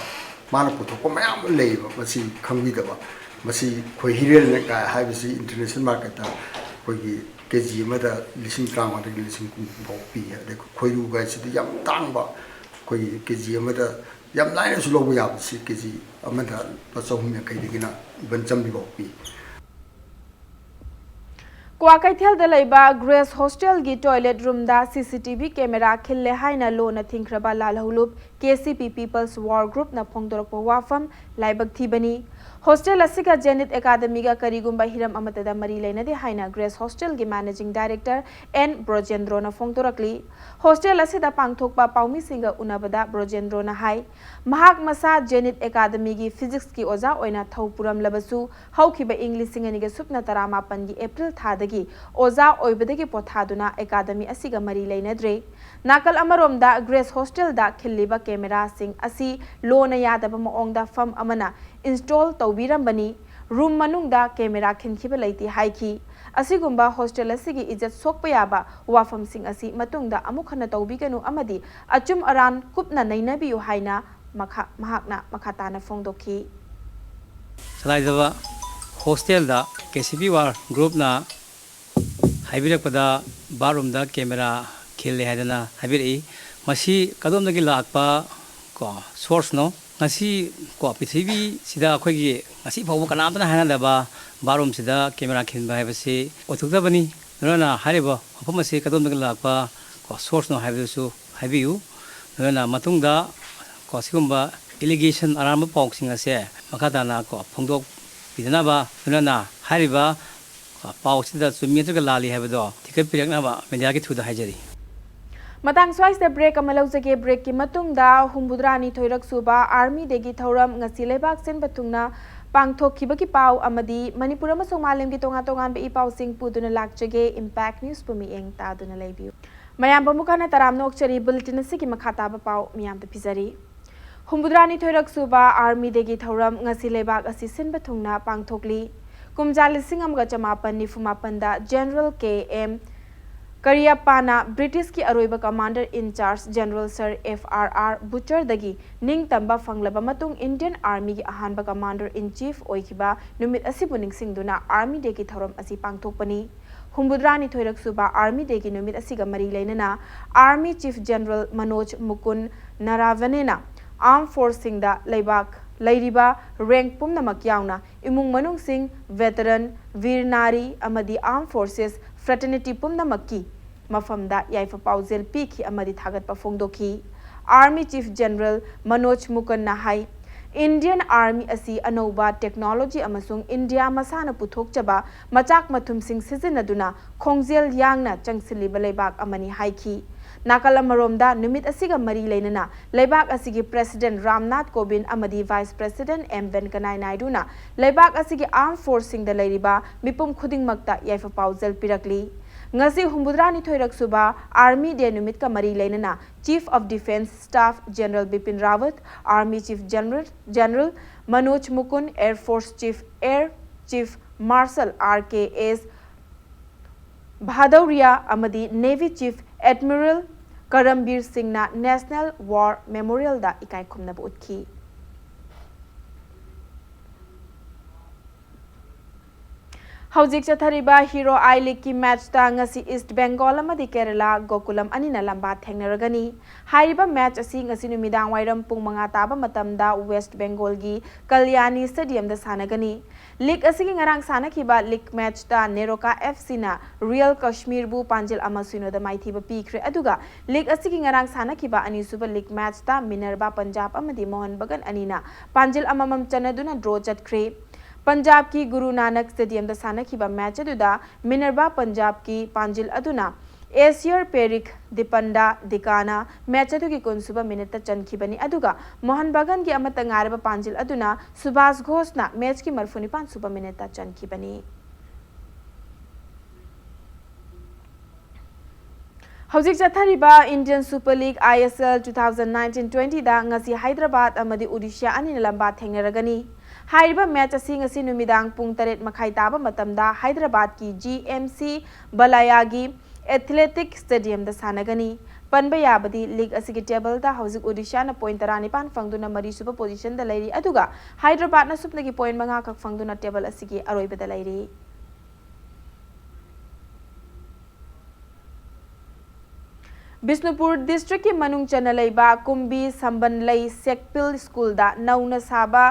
ꯃꯥꯅ ꯄꯨꯊꯣꯛꯄ ꯃꯌꯥꯝ ꯑꯃ ꯂꯩꯌꯦꯕ, ꯃꯁꯤ ꯈꯪꯕꯤꯗꯕ꯫ ꯃꯁꯤ ꯈꯣꯏꯍꯤꯔꯦꯜꯅ ꯀꯥꯏ ꯍꯥꯏꯕꯁꯤ international marketꯇ ꯑꯩꯈꯣꯏꯒꯤ ꯀꯦ ꯖꯤ ꯑꯃꯗ ꯂꯤꯁꯤꯡ ꯇꯔꯥꯃꯉꯥꯗꯒꯤ ꯂꯤꯁꯤꯡ ꯀꯨꯟ ꯐꯥꯎ ꯄꯤ꯫ ꯑꯗꯩ ꯈꯣꯏꯔꯨ ꯀꯥꯏꯁꯤꯗꯤ ꯌꯥꯝ ꯇꯥꯡꯕ, ꯑꯩꯈꯣꯏꯒꯤ ꯀꯦ ꯖꯤ ꯑꯃꯗ ꯌꯥꯝ ꯂꯥꯏꯅꯁꯨ ꯂꯧꯕ ꯌꯥꯕ, ꯁꯤ ꯀꯦ ꯖꯤ ꯑꯃꯗ ꯂꯨꯄꯥ ꯆꯍꯨꯝ ꯌꯥꯡꯈꯩꯗꯒꯤꯅ even ꯆꯥꯝꯃꯔꯤ ꯐꯥꯎ ꯄꯤ꯫ ꯀ꯭ꯋꯥꯀꯩꯊꯦꯜꯗ ꯂꯩꯕ ꯒ꯭ꯔꯦꯁ ꯍꯣꯁꯇꯦꯜꯒꯤ ꯇꯣꯏꯂꯦꯠ ꯔꯨꯝꯗ ꯁꯤ ꯁꯤ ꯇꯤ ꯚꯤ ꯀꯦꯃꯦꯔꯥ ꯈꯤꯜꯂꯦ ꯍꯥꯏꯅ ꯂꯣꯟꯅ ꯊꯤꯡꯈ꯭ꯔꯕ ꯂꯥꯜꯍꯧꯂꯨꯞ ꯀꯦ ꯁꯤ ꯄꯤ ꯄꯤꯄꯜꯁ ꯋꯥꯔ ꯒ꯭ꯔꯨꯞꯅ ꯐꯣꯡꯗꯣꯔꯛꯄ ꯋꯥꯐꯝ ꯂꯥꯏꯕꯛ ꯊꯤꯕꯅꯤ꯫ ꯍꯣꯁꯇꯦꯜ ꯑꯁꯤꯒ ꯖꯦꯅꯤꯠ ꯑꯦꯀꯥꯗꯃꯤꯒ ꯀꯔꯤꯒꯨꯝꯕ ꯍꯤꯔꯝ ꯑꯃꯠꯇꯗ ꯃꯔꯤ ꯂꯩꯅꯗꯦ ꯍꯥꯏꯅ ꯒ꯭ꯔꯦꯁ ꯍꯣꯁꯇꯦꯜꯒꯤ ꯃꯦꯅꯦꯖꯤꯡ ꯗꯥꯏꯔꯦꯛꯇꯔ ꯑꯦꯟ ꯕ꯭ꯔꯣꯖꯦꯟꯗ꯭ꯔꯣꯅ ꯐꯣꯡꯗꯣꯔꯛꯂꯤ꯫ ꯍꯣꯁꯇꯦꯜ ꯑꯁꯤꯗ ꯄꯥꯡꯊꯣꯛꯄ ꯄꯥꯎꯃꯤꯁꯤꯡꯒ ꯎꯅꯕꯗ ꯕ꯭ꯔꯣꯖꯦꯟꯗ꯭ꯔꯣꯅ ꯍꯥꯏ, ꯃꯍꯥꯛ ꯃꯁꯥ ꯖꯦꯅꯤꯠ ꯑꯦꯀꯥꯗꯃꯤꯒꯤ ꯐꯤꯖꯤꯛꯁꯀꯤ ꯑꯣꯖꯥ ꯑꯣꯏꯅ ꯊꯧ ꯄꯨꯔꯝꯂꯕꯁꯨ, ꯍꯧꯈꯤꯕ ꯏꯪ ꯂꯤꯁꯤꯡ ꯑꯅꯤꯒ ꯁꯨꯞꯅ ꯇꯔꯥꯃꯥꯄꯟꯒꯤ ꯑꯦꯄ꯭ꯔꯤꯜ ꯊꯥꯗꯒꯤ ꯑꯣꯖꯥ ꯑꯣꯏꯕꯗꯒꯤ ꯄꯣꯊꯥꯗꯨꯅ ꯑꯦꯀꯥꯗꯃꯤ ꯑꯁꯤꯒ ꯃꯔꯤ ꯂꯩꯅꯗ꯭ꯔꯦ꯫ ꯅꯥꯀꯜ ꯑꯃꯔꯣꯝꯗ ꯒ꯭ꯔꯦꯁ ꯍꯣꯁꯇꯦꯜꯗ ꯈꯤꯜꯂꯤꯕ ꯀꯦꯃꯦꯔꯥꯁꯤꯡ ꯑꯁꯤ ꯂꯣꯅ ꯌꯥꯗꯕ ꯃꯑꯣꯡꯗ ꯐꯝ ꯑꯃꯅ ꯏꯟꯁꯇꯣꯜ ꯇꯧꯕꯤꯔꯝꯕꯅꯤ꯫ ꯔꯨꯝ ꯃꯅꯨꯡꯗ ꯀꯦꯃꯦꯔꯥ ꯈꯤꯟꯈꯤꯕ ꯂꯩꯇꯦ ꯍꯥꯏꯈꯤ꯫ ꯑꯁꯤꯒꯨꯝꯕ ꯍꯣꯁꯇꯦꯜ ꯑꯁꯤꯒꯤ ꯏꯖꯠ ꯁꯣꯛꯄ ꯌꯥꯕ ꯋꯥꯐꯝꯁꯤꯡ ꯑꯁꯤ ꯃꯇꯨꯡꯗ ꯑꯃꯨꯛ ꯍꯟꯅ ꯇꯧꯕꯤꯒꯅꯨ ꯑꯃꯗꯤ ꯑꯆꯨꯝ ꯑꯔꯥꯟ ꯀꯨꯞꯅ ꯅꯩꯅꯕꯤꯌꯨ ꯍꯥꯏꯅ ꯃꯈꯥ, ꯃꯍꯥꯛꯅ ꯃꯈꯥ ꯇꯥꯅ ꯐꯣꯡꯗꯣꯛꯈꯤ꯫ ꯆꯂꯥꯏꯖꯕ ꯍꯣꯁꯇꯦꯜꯗ ꯀꯦ ꯁꯤ ꯕꯤ ꯋꯥꯔ ꯒ꯭ꯔꯨꯞꯅ ꯍꯥꯏꯕꯤꯔꯛꯄꯗ ꯕꯥꯠꯔꯨꯝꯗ ꯀꯦꯃꯦꯔꯥ ꯈꯤꯜꯂꯦ ꯍꯥꯏꯗꯅ ꯍꯥꯏꯕꯤꯔꯛꯏ꯫ ꯃꯁꯤ ꯀꯗꯣꯝꯗꯒꯤ ꯂꯥꯛꯄ ꯀꯣ ꯁꯣꯔꯁꯅꯣ? ꯉꯁꯤ ꯀꯣ ꯄ꯭ꯔꯤꯊꯤꯕꯤꯁꯤꯗ ꯑꯩꯈꯣꯏꯒꯤ ꯉꯁꯤ ꯐꯥꯎꯕ ꯀꯅꯥꯝꯇꯅ ꯍꯥꯏꯅꯗꯕ ꯕꯥꯠꯔꯨꯝꯁꯤꯗ ꯀꯦꯃꯦꯔꯥ ꯈꯤꯟꯕ ꯍꯥꯏꯕꯁꯤ ꯑꯣꯏꯊꯣꯛꯇꯕꯅꯤ꯫ ꯑꯗꯨꯅ ꯍꯥꯏꯔꯤꯕ ꯋꯥꯐꯝ ꯑꯁꯤ ꯀꯗꯣꯝꯗꯒꯤ ꯂꯥꯛꯄ ꯀꯣ ꯁꯣꯔꯁꯅꯣ ꯍꯥꯏꯕꯗꯨꯁꯨ ꯍꯥꯏꯕꯤꯌꯨ꯫ ꯑꯗꯨꯅ ꯃꯇꯨꯡꯗ ꯀꯣ ꯁꯤꯒꯨꯝꯕ ꯑꯦꯂꯤꯒꯦꯁꯟ ꯑꯔꯥꯟꯕ ꯄꯥꯎꯁꯤꯡ ꯑꯁꯦ ꯃꯈꯥ ꯇꯥꯅ ꯀꯣ ꯐꯣꯡꯗꯣꯛꯄꯤꯗꯅꯕ ꯂꯣꯏꯅꯅ ꯍꯥꯏꯔꯤꯕ ꯄꯥꯎꯁꯤꯗ ꯆꯨꯝꯃꯤ ꯅꯠꯇ꯭ꯔꯒ ꯂꯥꯜꯂꯤ ꯍꯥꯏꯕꯗꯣ ꯊꯤꯒꯠꯄꯤꯔꯛꯅꯕ ꯃꯦꯗꯤꯌꯥꯒꯤ ꯊ꯭ꯔꯨꯗ ꯍꯥꯏꯖꯔꯤ꯫ ꯃꯇꯥꯡ ꯁ꯭ꯋꯥꯏꯁꯤꯗ ꯕ꯭ꯔꯦꯛ ꯑꯃ ꯂꯧꯖꯒꯦ꯫ ꯕ꯭ꯔꯦꯛꯀꯤ ꯃꯇꯨꯡꯗ ꯍꯨꯝꯐꯨꯇꯔꯥꯅꯤꯊꯣꯏꯔꯛ ꯁꯨꯕ ꯑꯥꯔꯃꯤ ꯗꯦꯒꯤ ꯊꯧꯔꯝ ꯉꯁꯤ ꯂꯩꯕꯥꯛ ꯁꯤꯟꯕ ꯊꯨꯡꯅ ꯄꯥꯡꯊꯣꯛꯈꯤꯕꯒꯤ ꯄꯥꯎ ꯑꯃꯗꯤ ꯃꯅꯤꯄꯨꯔ ꯑꯃꯁꯨꯡ ꯃꯥꯂꯦꯝꯒꯤ ꯇꯣꯉꯥꯟ ꯇꯣꯉꯥꯟꯕ ꯏ ꯄꯥꯎꯁꯤꯡ ꯄꯨꯗꯨꯅ ꯂꯥꯛꯆꯒꯦ꯫ ꯏꯝꯄꯦꯛ ꯅ꯭ꯌꯨꯁꯄꯨ ꯃꯤꯠꯌꯦꯡ ꯇꯥꯗꯨꯅ ꯂꯩꯕꯤꯌꯨ꯫ ꯃꯌꯥꯝꯕꯨ ꯃꯨꯈꯥꯅ ꯇꯔꯥꯝꯅ ꯑꯣꯛꯆꯔꯤ꯫ ꯕꯨꯂꯦꯇꯤꯟ ꯑꯁꯤꯒꯤ ꯃꯈꯥ ꯇꯥꯕ ꯄꯥꯎ ꯃꯤꯌꯥꯝꯗ ꯄꯤꯖꯔꯤ꯫ ꯍꯨꯝꯐꯨꯇꯔꯥꯅꯤꯊꯣꯏꯔꯛ ꯁꯨꯕ ꯑꯥꯔꯃꯤ ꯗꯦꯒꯤ ꯊꯧꯔꯝ ꯉꯁꯤ ꯂꯩꯕꯥꯛ ꯑꯁꯤ ꯁꯤꯟꯕ ꯊꯨꯡꯅ ꯄꯥꯡꯊꯣꯛꯂꯤ꯫ ꯀꯨꯝꯖꯥ ꯂꯤꯁꯤꯡ ꯑꯃꯒ ꯆꯃꯥꯄꯟ ꯅꯤꯐꯨ ꯃꯥꯄꯟꯗ ꯖꯦꯅꯔꯦꯜ ꯀꯦ ꯑꯦꯝ ꯀꯔꯤꯌꯞꯄꯥꯅ ꯕ꯭ꯔꯤꯇꯤꯁꯀꯤ ꯑꯔꯣꯏꯕ commander in charge general sir F R R ꯕꯨꯆꯔꯗꯒꯤ ꯅꯤꯡꯇꯝꯕ ꯐꯪꯂꯕ ꯃꯇꯨꯡ ꯏꯟꯗꯤꯌꯟ ꯑꯥꯔꯃꯤꯒꯤ ꯑꯍꯥꯟꯕ ꯀꯃꯥꯟꯗꯔ ꯏꯟ ꯆꯤꯐ ꯑꯣꯏꯈꯤꯕ ꯅꯨꯃꯤꯠ ꯑꯁꯤꯕꯨ ꯅꯤꯡꯁꯤꯡꯗꯨꯅ ꯑꯥꯔꯃꯤ ꯗꯦꯒꯤ ꯊꯧꯔꯝ ꯑꯁꯤ ꯄꯥꯡꯊꯣꯛꯄꯅꯤ꯫ ꯍꯨꯝꯐꯨꯇꯔꯥꯅꯤꯊꯣꯏꯔꯛ ꯁꯨꯕ ꯑꯥꯔꯃꯤ ꯗꯦꯒꯤ ꯅꯨꯃꯤꯠ ꯑꯁꯤꯒ ꯃꯔꯤ ꯂꯩꯅꯅ ꯑꯥꯔꯃꯤ ꯆꯤꯐ ꯖꯦꯅꯔꯦꯜ ꯃꯅꯣꯖ ꯃꯨꯀꯨꯟ ꯅꯔꯥꯚꯅꯦꯅ ꯑꯥꯔꯝ ꯐꯣꯔꯁꯁꯤꯡꯗ ꯂꯩꯕꯥꯛ ꯂꯩꯔꯤꯕ ꯔꯦꯡꯛ ꯄꯨꯝꯅꯃꯛ ꯌꯥꯎꯅ ꯏꯃꯨꯡ ꯃꯅꯨꯡꯁꯤꯡ, ꯚꯦꯇꯔꯟ, ꯚꯤꯔ ꯅꯥꯔꯤ ꯑꯃꯗꯤ ꯑꯥꯔꯝ ꯐꯣꯔꯁꯦꯁ ꯐ꯭ꯔꯦꯇꯔꯅꯤꯇꯤ ꯄꯨꯝꯅꯃꯛꯀꯤ ꯃꯐꯝꯗ ꯌꯥꯏꯐ ꯄꯥꯎꯖꯦꯜ ꯄꯤꯈꯤ ꯑꯃꯗꯤ ꯊꯥꯒꯠꯄ ꯐꯣꯡꯗꯣꯛꯈꯤ꯫ ꯑꯥꯔꯃꯤ ꯆꯤꯐ ꯖꯦꯅꯔꯦꯜ ꯃꯅꯣꯖ ꯃꯨꯀꯟꯅ ꯍꯥꯏ, ꯏꯟꯗꯤꯌꯟ ꯑꯥꯔꯃꯤ ꯑꯁꯤ ꯑꯅꯧꯕ ꯇꯦꯛꯅꯣꯂꯣꯖꯤ ꯑꯃꯁꯨꯡ ꯏꯟꯗꯤꯌꯥ ꯃꯁꯥꯅ ꯄꯨꯊꯣꯛꯆꯕ ꯃꯆꯥꯛ ꯃꯊꯨꯝꯁꯤꯡ ꯁꯤꯖꯤꯟꯅꯗꯨꯅ ꯈꯣꯡꯖꯦꯜ ꯌꯥꯡꯅ ꯆꯪꯁꯤꯜꯂꯤꯕ ꯂꯩꯕꯥꯛ ꯑꯃꯅꯤ ꯍꯥꯏꯈꯤ꯫ ꯅꯥꯀꯜ ꯑꯃꯔꯣꯝꯗ, ꯅꯨꯃꯤꯠ ꯑꯁꯤꯒ ꯃꯔꯤ ꯂꯩꯅꯅ ꯂꯩꯕꯥꯛ ꯑꯁꯤꯒꯤ ꯄ꯭ꯔꯦꯁꯤꯗꯦꯟꯠ ꯔꯥꯝꯅꯥꯊ ꯀꯣꯕꯤꯟꯗ ꯑꯃꯗꯤ ꯚꯥꯏꯁ ꯄ꯭ꯔꯦꯁꯤꯗꯦꯟꯠ ꯑꯦꯝ ꯚꯦꯟꯀꯌꯥ ꯅꯥꯏꯗꯨꯅ ꯂꯩꯕꯥꯛ ꯑꯁꯤꯒꯤ ꯑꯥꯔꯝ ꯐꯣꯔꯁꯁꯤꯡꯗ ꯂꯩꯔꯤꯕ ꯃꯤꯄꯨꯝ ꯈꯨꯗꯤꯡꯃꯛꯇ ꯌꯥꯏꯐ ꯄꯥꯎꯖꯦꯜ ꯄꯤꯔꯛꯂꯤ꯫ ꯉꯁꯤ ꯍꯨꯝꯐꯨꯇꯔꯥꯅꯤꯊꯣꯏꯔꯛ ꯁꯨꯕ ꯑꯥꯔꯃꯤ ꯗꯦ ꯅꯨꯃꯤꯠꯀ ꯃꯔꯤ ꯂꯩꯅꯅ Chief of Defence Staff General Bipin Rawat, Army Chief General, General Manoj Mukund, Air Force Chief Air Chief Marshal R K S Bhadauria ꯑꯃꯗꯤ Navy Chief Admiral ꯀꯔꯝꯕꯤꯔ ꯁꯤꯡꯅ National War Memorialꯗ ꯏꯀꯥꯏ ꯈꯨꯝꯅꯕ ꯎꯠꯈꯤ꯫ ꯍꯧꯖꯤꯛ ꯆꯠꯊꯔꯤꯕ ꯍꯤꯔꯣ ꯑꯥꯏ ꯂꯤꯒꯀꯤ ꯃꯦꯆꯇ ꯉꯁꯤ ꯏꯁ꯭ꯠ ꯕꯦꯡꯒꯣꯜ ꯑꯃꯗꯤ ꯀꯦꯔꯂꯥ ꯒꯣꯀꯨꯂꯝ ꯑꯅꯤꯅ ꯂꯝꯕꯥ ꯊꯦꯡꯅꯔꯒꯅꯤ꯫ ꯍꯥꯏꯔꯤꯕ ꯃꯦꯆ ꯑꯁꯤ ꯉꯁꯤ ꯅꯨꯃꯤꯗꯥꯡ ꯋꯥꯏꯔꯝ ꯄꯨꯡ ꯃꯉꯥ ꯇꯥꯕ ꯃꯇꯝꯗ ꯋꯦꯁ꯭ꯠ ꯕꯦꯡꯒꯣꯜꯒꯤ ꯀꯜꯌꯥꯅꯤ ꯁ꯭ꯇꯦꯗꯤꯌꯝꯗ ꯁꯥꯟꯅꯒꯅꯤ꯫ ꯂꯤꯒ ꯑꯁꯤꯒꯤ ꯉꯔꯥꯡ ꯁꯥꯟꯅꯈꯤꯕ ꯂꯤꯒ ꯃꯦꯆꯇ ꯅꯦꯔꯣꯀꯥ ꯑꯦꯐ ꯁꯤꯅ ꯔꯤꯌꯦꯜ ꯀꯁꯃꯤꯔꯕꯨ ꯄꯥꯟꯖꯤꯜ ꯑꯃ ꯁꯤꯅꯣꯗ ꯃꯥꯏꯊꯤꯕ ꯄꯤꯈ꯭ꯔꯦ, ꯑꯗꯨꯒ ꯂꯤꯒ ꯑꯁꯤꯒꯤ ꯉꯔꯥꯡ ꯁꯥꯟꯅꯈꯤꯕ ꯑꯅꯤꯁꯨꯕ ꯂꯤꯒ ꯃꯦꯆꯇ ꯃꯤꯅꯔꯚꯥ ꯄꯟꯖꯥꯕ ꯑꯃꯗꯤ ꯃꯣꯍꯟ ꯕꯒꯥꯟ ꯑꯅꯤꯅ ꯄꯥꯟꯖꯤꯜ ꯑꯃꯃꯝ ꯆꯟꯅꯗꯨꯅ ꯗ꯭ꯔꯣ ꯆꯠꯈ꯭ꯔꯦ꯫ ꯄꯟꯖꯥꯕꯀꯤ ꯒꯨꯔꯨ ꯅꯥꯅꯛ ꯁ꯭ꯇꯦꯗꯤꯌꯝꯗ ꯁꯥꯟꯅꯈꯤꯕ ꯃꯦꯆ ꯑꯗꯨꯗ ꯃꯤꯅꯔꯚꯥ ꯄꯟꯖꯥꯕꯀꯤ ꯄꯥꯟꯖꯤꯜ ꯑꯗꯨꯅ ꯑꯦꯁꯤꯌꯔ ꯄꯦꯔꯤꯛ ꯗꯤꯄꯟꯗꯥ ꯗꯤꯀꯥꯅ ꯃꯦꯆ ꯑꯗꯨꯒꯤ ꯀꯨꯟꯁꯨꯕ ꯃꯤꯅꯤꯠꯇ ꯆꯟꯈꯤꯕꯅꯤ, ꯑꯗꯨꯒ ꯃꯣꯍꯟ ꯕꯒꯥꯟꯒꯤ ꯑꯃꯠꯇ ꯉꯥꯏꯔꯕ ꯄꯥꯟꯖꯤꯜ ꯑꯗꯨꯅ ꯁꯨꯚꯥꯁ ꯘꯣꯁꯅ ꯃꯦꯆꯀꯤ ꯃꯔꯤꯐꯨꯅꯤꯄꯥꯟ ꯁꯨꯕ ꯃꯤꯅꯤꯠꯇ ꯆꯟꯈꯤꯕꯅꯤ꯫ ꯍꯧꯖꯤꯛ ꯆꯠꯊꯔꯤꯕ Indian super league, I S L, two thousand nineteen twenty ꯗ ꯉꯁꯤ ꯍꯥꯏꯗ꯭ꯔꯕꯥꯗ ꯑꯃꯗꯤ ꯑꯣꯗꯤꯁꯥ ꯑꯅꯤꯅ ꯂꯝꯕꯥ ꯊꯦꯡꯅꯔꯒꯅꯤ꯫ ꯍꯥꯏꯔꯤꯕ ꯃꯦꯆ ꯑꯁꯤ ꯉꯁꯤ ꯅꯨꯃꯤꯗꯥꯡ ꯄꯨꯡ ꯇꯔꯦꯠ ꯃꯈꯥꯏ ꯇꯥꯕ ꯃꯇꯝꯗ ꯍꯥꯏꯗ꯭ꯔꯕꯥꯗꯀꯤ G M C ꯕꯂꯥꯌꯥꯒꯤ ꯑꯦꯊꯂꯦꯇꯤꯛ ꯁ꯭ꯇꯦꯗꯤꯌꯝꯗ ꯁꯥꯟꯅꯒꯅꯤ꯫ ꯄꯟꯕ ꯌꯥꯕꯗꯤ, ꯂꯤꯒ ꯑꯁꯤꯒꯤ ꯇꯦꯕꯜꯗ ꯍꯧꯖꯤꯛ ꯑꯣꯗꯤꯁꯥꯅ ꯄꯣꯏꯟꯠ ꯇꯔꯥꯅꯤꯄꯥꯟ ꯐꯪꯗꯨꯅ ꯃꯔꯤꯁꯨꯕ ꯄꯣꯖꯤꯁꯟꯗ ꯂꯩꯔꯤ, ꯑꯗꯨꯒ ꯍꯥꯏꯗ꯭ꯔꯕꯥꯗꯅ ꯁꯨꯞꯅꯒꯤ ꯄꯣꯏꯟꯠ ꯃꯉꯥꯈꯛ ꯐꯪꯗꯨꯅ ꯇꯦꯕꯜ ꯑꯁꯤꯒꯤ ꯑꯔꯣꯏꯕꯗ ꯂꯩꯔꯤ꯫ ꯕꯤꯁꯅꯨꯄꯨꯔ ꯗꯤꯁꯇ꯭ꯔꯤꯛꯀꯤ ꯃꯅꯨꯡ ꯆꯟꯅ ꯂꯩꯕ ꯀꯨꯝꯕꯤ ꯁꯝꯕꯟꯂꯩ ꯁꯦꯛꯄꯤꯜ ꯁ꯭ꯀꯨꯜꯗ ꯅꯧꯅ ꯁꯥꯕ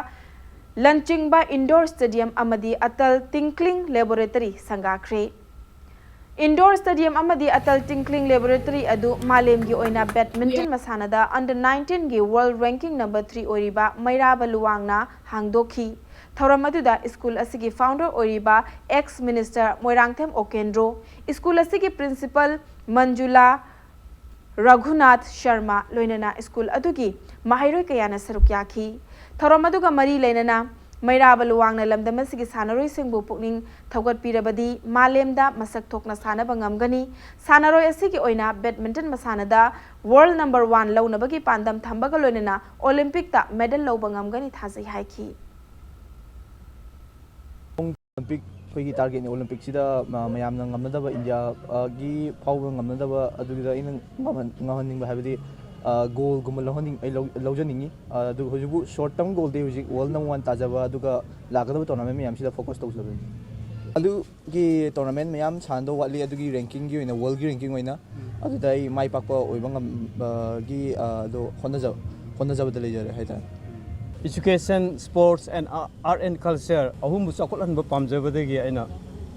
ꯂꯟꯆꯤꯡꯕ ꯏꯟꯗꯣꯔ ꯁ꯭ꯇꯦꯗꯤꯌꯝ ꯑꯃꯗꯤ ꯑꯇꯜ ꯇꯤꯡꯀ꯭ꯂꯤꯡ ꯂꯦꯕꯣꯔꯦꯇꯔꯤ ꯁꯪꯒꯥꯈ꯭ꯔꯦ꯫ ꯏꯟꯗꯣꯔ ꯁ꯭ꯇꯦꯗꯤꯌꯝ ꯑꯃꯗꯤ ꯑꯇꯜ ꯇꯤꯡꯀ꯭ꯂꯤꯡ ꯂꯦꯕꯣꯔꯦꯇꯔꯤ ꯑꯗꯨ ꯃꯥꯂꯦꯝꯒꯤ ꯑꯣꯏꯅ ꯕꯦꯗꯃꯤꯟꯇꯟ ꯃꯁꯥꯟꯅꯗ under nineteenꯒꯤ world ranking number three ꯑꯣꯏꯔꯤꯕ ꯃꯩꯔꯥꯕ ꯂꯨꯋꯥꯡꯅ ꯍꯥꯡꯗꯣꯛꯈꯤ꯫ ꯊꯧꯔꯝ ꯑꯗꯨꯗ ꯁ꯭ꯀꯨꯜ ꯑꯁꯤꯒꯤ founder ꯑꯣꯏꯔꯤꯕ ex minister ꯃꯣꯏꯔꯥꯡꯊꯦꯝ ꯑꯣꯀꯦꯟꯗ꯭ꯔꯣ, ꯁ꯭ꯀꯨꯜ ꯑꯁꯤꯒꯤ principal ꯃꯟꯖꯨꯂꯥ ꯔꯘꯨꯅꯥꯊ ꯁꯔꯃ ꯂꯣꯏꯅꯅ ꯁ꯭ꯀꯨꯜ ꯑꯗꯨꯒꯤ ꯃꯍꯩꯔꯣꯏ ꯀꯌꯥꯅ ꯁꯔꯨꯛ ꯌꯥꯈꯤ꯫ ꯊꯧꯔꯝ ꯑꯗꯨꯒ ꯃꯔꯤ ꯂꯩꯅꯅ ꯃꯩꯔꯥꯕ ꯂꯨꯋꯥꯡꯅ ꯂꯝꯗꯝ ꯑꯁꯤꯒꯤ ꯁꯥꯟꯅꯔꯣꯏꯁꯤꯡꯕꯨ ꯄꯨꯛꯅꯤꯡ ꯊꯧꯒꯠꯄꯤꯔꯕꯗꯤ ꯃꯥꯂꯦꯝꯗ ꯃꯁꯛ ꯊꯣꯛꯅ ꯁꯥꯟꯅꯕ ꯉꯝꯒꯅꯤ꯫ ꯁꯥꯟꯅꯔꯣꯏ ꯑꯁꯤꯒꯤ ꯑꯣꯏꯅ ꯕꯦꯗꯃꯤꯟꯇꯟ ꯃꯁꯥꯟꯅꯗ world number one ꯂꯧꯅꯕꯒꯤ ꯄꯥꯟꯗꯝ ꯊꯝꯕꯒ ꯂꯣꯏꯅꯅ ꯑꯣꯂꯤꯝꯄꯤꯛꯇ ꯃꯦꯗꯜ ꯂꯧꯕ ꯉꯝꯒꯅꯤ ꯊꯥꯖꯩ ꯍꯥꯏꯈꯤ꯫ ꯑꯣꯂꯤꯝꯄꯤꯛ ꯑꯩꯈꯣꯏꯒꯤ ꯇꯥꯔꯒꯦꯠꯅꯤ꯫ ꯑꯣꯂꯤꯝꯄꯤꯛꯁꯤꯗ ꯃ- ꯃꯌꯥꯝꯅ ꯉꯝꯅꯗꯕ, ꯏꯟꯗꯤꯌꯥꯒꯤ ꯐꯥꯎꯕ ꯉꯝꯅꯗꯕ ꯑꯗꯨꯒꯤꯗ ꯑꯩꯅ ꯉꯝꯍꯟ- ꯉꯝꯍꯟꯅꯤꯡꯕ ꯍꯥꯏꯕꯗꯤ ꯒꯣꯜꯒꯨꯝꯕ ꯂꯧꯍꯟꯅꯤꯡ ꯑꯩ ꯂꯧ- ꯂꯧꯖꯅꯤꯡꯉꯤ꯫ ꯑꯗꯨ ꯍꯧꯖꯤꯛꯄꯨ ꯁꯣꯔꯠ ꯇꯔꯝ ꯒꯣꯜꯗꯤ ꯍꯧꯖꯤꯛ ꯋꯥꯔꯜ ꯅꯝꯕꯔ ꯋꯥꯟ ꯇꯥꯖꯕ ꯑꯗꯨꯒ ꯂꯥꯛꯀꯗꯕ ꯇꯣꯔꯅꯥꯃꯦꯟ ꯃꯌꯥꯝꯁꯤꯗ ꯐꯣꯀꯁ ꯇꯧꯖꯕꯅꯤ꯫ ꯑꯗꯨꯒꯤ ꯇꯣꯔꯅꯥꯃꯦꯟ ꯃꯌꯥꯝ ꯁꯥꯟꯅꯗꯧ ꯋꯥꯠꯂꯤ꯫ ꯑꯗꯨꯒꯤ ꯔꯦꯡꯀꯤꯡꯒꯤ ꯑꯣꯏꯅ, ꯋꯥꯔꯜꯒꯤ ꯔꯦꯡꯀꯤꯡ ꯑꯣꯏꯅ ꯑꯗꯨꯗ ꯑꯩ ꯃꯥꯏ ꯄꯥꯛꯄ ꯑꯣꯏꯕ ꯉꯝꯕꯒꯤ ꯑꯗꯣ ꯍꯣꯠꯅꯖꯕ ꯍꯣꯠꯅꯖꯕꯗ ꯂꯩꯖꯔꯦ ꯍꯥꯏꯇꯥꯔꯦ꯫ Education, sports and art and culture ꯑꯍꯨꯝꯕꯨ ꯆꯥꯎꯈꯠꯍꯟꯕ ꯄꯥꯝꯖꯕꯗꯒꯤ ꯑꯩꯅ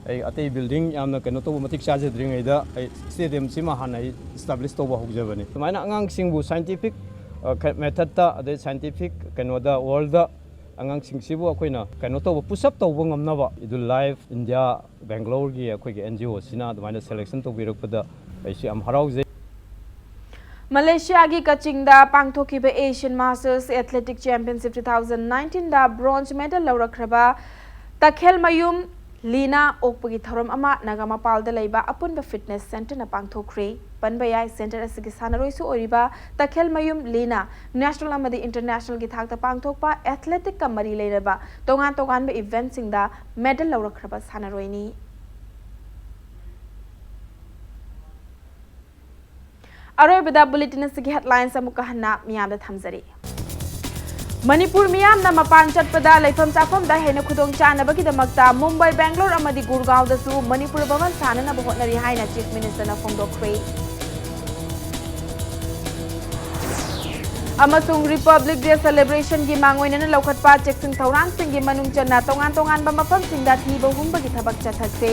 ꯑꯩ ꯑꯇꯩ building ꯌꯥꯝꯅ ꯀꯩꯅꯣ ꯇꯧꯕ ꯃꯇꯤꯛ ꯆꯥꯖꯗ꯭ꯔꯤꯉꯩꯗ ꯑꯩ stadium ꯁꯤꯃ ꯍꯥꯟꯅ ꯑꯩ establish ꯇꯧꯕ ꯍꯧꯖꯕꯅꯤ꯫ ꯁꯨꯃꯥꯏꯅ ꯑꯉꯥꯡꯁꯤꯡꯕꯨ scientific method ꯇ ꯑꯗꯩ scientific ꯀꯩꯅꯣꯗ world ꯗ ꯑꯉꯥꯡꯁꯤꯡꯁꯤꯕꯨ ꯑꯩꯈꯣꯏꯅ ꯀꯩꯅꯣ ꯇꯧꯕ push up ꯇꯧꯕ ꯉꯝꯅꯕ Idul Life India Bangalore ꯒꯤ ꯑꯩꯈꯣꯏꯒꯤ N G O ꯁꯤꯅ ꯑꯗꯨꯃꯥꯏꯅ selection ꯇꯧꯕꯤꯔꯛꯄꯗ ꯑꯩꯁꯨ ꯌꯥꯝ ꯍꯔꯥꯎꯖꯩ꯫ ꯃꯂꯦꯁꯤꯌꯥꯒꯤ ꯀꯆꯤꯡꯗ ꯄꯥꯡꯊꯣꯛꯈꯤꯕ Asian Masters Athletic Championship two thousand nineteen ꯗ bronze medal ꯂꯧꯔꯛꯈ꯭ꯔꯕ ꯇꯈꯦꯜꯃꯌꯨꯝ ꯂꯤꯅꯥ ꯑꯣꯛꯄꯒꯤ ꯊꯧꯔꯝ ꯑꯃ ꯅꯥꯒꯥꯃꯄꯥꯜꯗ ꯂꯩꯕ ꯑꯄꯨꯟꯕ fitness centre ꯅ ꯄꯥꯡꯊꯣꯛꯈ꯭ꯔꯦ꯫ ꯄꯟꯕ ꯌꯥꯏ, centre ꯑꯁꯤꯒꯤ ꯁꯥꯟꯅꯔꯣꯏꯁꯨ ꯑꯣꯏꯔꯤꯕ ꯇꯈꯦꯜꯃꯌꯨꯝ ꯂꯤꯅꯥ national ꯑꯃꯗꯤ international ꯒꯤ ꯊꯥꯛꯇ ꯄꯥꯡꯊꯣꯛꯄ athletic ꯀ ꯃꯔꯤ ꯂꯩꯅꯕ ꯇꯣꯉꯥꯟ ꯇꯣꯉꯥꯟꯕ event ꯁꯤꯡꯗ medal ꯂꯧꯔꯛꯈ꯭ꯔꯕ ꯁꯥꯟꯅꯔꯣꯏꯅꯤ꯫ ꯑꯔꯣꯏꯕꯗ bulletin ꯑꯁꯤꯒꯤ headlines ꯑꯃꯨꯛꯀ ꯍꯟꯅ ꯃꯤꯌꯥꯝꯗ ꯊꯝꯖꯔꯤ꯫ ꯃꯅꯤꯄꯨꯔ ꯃꯤꯌꯥꯝꯅ ꯃꯄꯥꯟ ꯆꯠꯄꯗ ꯂꯩꯐꯝ ꯆꯥꯐꯝꯗ ꯍꯦꯟꯅ ꯈꯨꯗꯣꯡ ꯆꯥꯅꯕꯒꯤꯗꯃꯛꯇ ꯃꯨꯝꯕꯥꯏ, ꯕꯦꯡꯒꯂꯣꯔ ꯑꯃꯗꯤ ꯒꯨꯔꯒꯥꯎꯗꯁꯨ ꯃꯅꯤꯄꯨꯔ ꯚꯕꯟ ꯁꯥꯅꯅꯕ ꯍꯣꯠꯅꯔꯤ ꯍꯥꯏꯅ Chief Minister ꯅ ꯐꯣꯡꯗꯣꯛꯈ꯭ꯔꯦ꯫ ꯑꯃꯁꯨꯡ Republic Day celebrationꯒꯤ ꯃꯥꯡꯑꯣꯏꯅꯅ ꯂꯧꯈꯠꯄ ꯆꯦꯛꯁꯤꯟ ꯊꯧꯔꯥꯡꯁꯤꯡꯒꯤ ꯃꯅꯨꯡ ꯆꯟꯅ ꯇꯣꯉꯥꯟ ꯇꯣꯉꯥꯟꯕ ꯃꯐꯝꯁꯤꯡꯗ ꯊꯤꯕ ꯍꯨꯝꯕꯒꯤ ꯊꯕꯛ ꯆꯠꯊꯈ꯭ꯔꯦ꯫